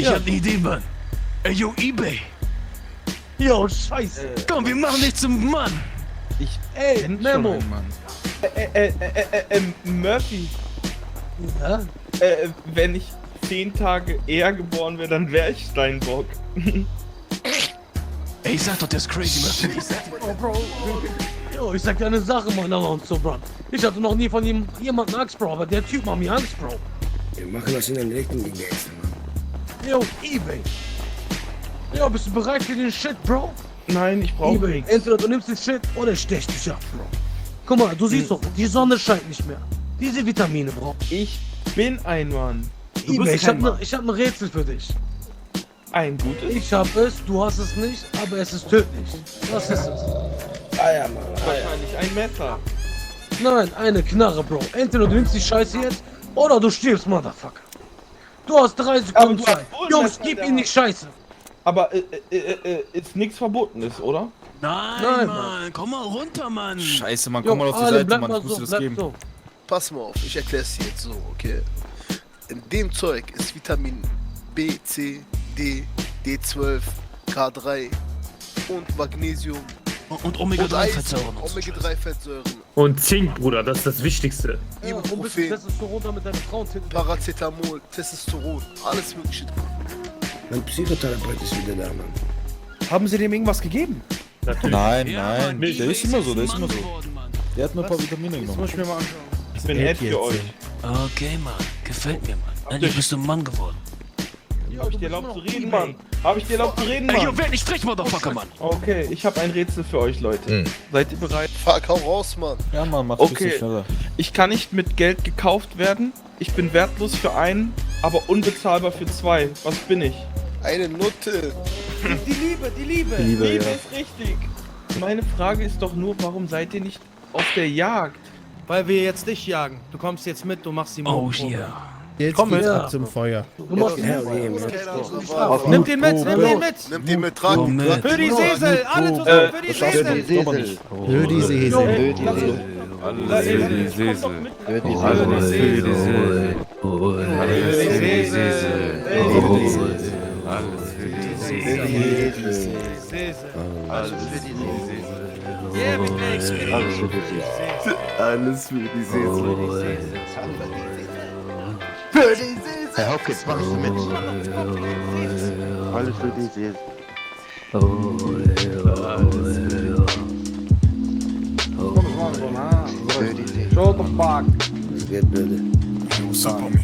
Ich hab eine Idee, Mann. Ey, yo, eBay. Jo, scheiße. Komm, wir machen dich zum Mann. Ey, Memo. Murphy, Ja? wenn ich 10 Tage eher geboren wäre, dann wäre ich Steinbock. Ey, ich sag doch, der ist crazy, Mann. Oh, Bro. Jo, ich sag dir eine Sache, mein Alonso, Bro. Ich hatte noch nie von ihm jemanden Angst, Bro, aber der Typ macht mir Angst, Bro. Wir machen das in den richtigen Gangster, Mann. Jo, eBay. Jo, bist du bereit für den Shit, Bro? Nein, ich brauche eBay. Entweder du nimmst den Shit oder ich stech dich ab, Bro. Guck mal, du siehst doch, die Sonne scheint nicht mehr. Diese Vitamine, Bro. Ich bin ein Mann. eBay, ich hab ne Rätsel für dich. Ein gutes? Ich hab es, du hast es nicht, aber es ist tödlich. Was ist es? Eier, Mann, Eier. Wahrscheinlich ein Messer. Nein, eine Knarre, Bro. Entweder du nimmst die Scheiße jetzt oder du stirbst, Motherfucker. Du hast 3 Aber Sekunden du Zeit. hast wohl Jungs, Messer gib in ihm der die Scheiße. Aber ist nichts Verbotenes, oder? Nein, Nein, Mann. Komm mal runter, Mann. Scheiße, Mann, Jo, komm mal auf die Ale, Seite, bleib Mann, mal ich muss so, dir das bleib geben. so. Pass mal auf, ich erklär's dir jetzt so, okay? In dem Zeug ist Vitamin B, C, D, D12, K3 und Magnesium Und und Omega-3-Fettsäuren. Omega-3-Fettsäuren, Und Zink, Bruder, das ist das Wichtigste. Ja, warum bist du Ibuprofen, Testosteron damit deine Frauen tippen? Paracetamol, Testosteron, alles mögliche drin. Mein Psychotherapeut ist wieder da, Mann. Haben Sie dem irgendwas gegeben? Natürlich. Nein, Ja, nein, Mann, der ist immer so, der ist immer so. geworden, Mann. Der hat mir ein paar Vitamine Das genommen. muss ich mir mal anschauen. Ich bin nett für euch. Okay, Mann. Gefällt mir, Mann. Endlich bist du ein Mann geworden. Jo, Hab ich du dir bist erlaubt immer zu noch reden, eBay. Mann? Hab ich dir erlaubt zu reden, Ey, yo, Mann? werd nicht frech, Motherfucker, Mann. Okay, ich habe ein Rätsel für euch, Leute. Seid ihr bereit? Fuck, hau raus, Mann. Ja, Mann, mach Okay. ein bisschen schneller. Ich kann nicht mit Geld gekauft werden. Ich bin wertlos für einen, aber unbezahlbar für zwei. Was bin ich? Eine Nutte. Die Liebe. Liebe, Liebe ja. ist richtig. Meine Frage ist doch nur, warum seid ihr nicht auf der Jagd? Weil wir jetzt dich jagen. Du kommst jetzt mit, du machst die Oh, Mordprobe. yeah. Jetzt Komm geht's her. ab zum Feuer. Du machst Hell yeah, man. Keiner unserer Wahl. Nimm den mit, nimm den mit! Nimm den mit, trag ihn. mit. Für die Sesel! Alle zusammen, für die Sesel! Hör die Sesel. Yeah, mit Legs, für die Sesel. Alles für die Sesel. Herr Hopkins, mach ich mit. Alles für die Seele. Für die Seele. Was geht, Brother? What's up, homie?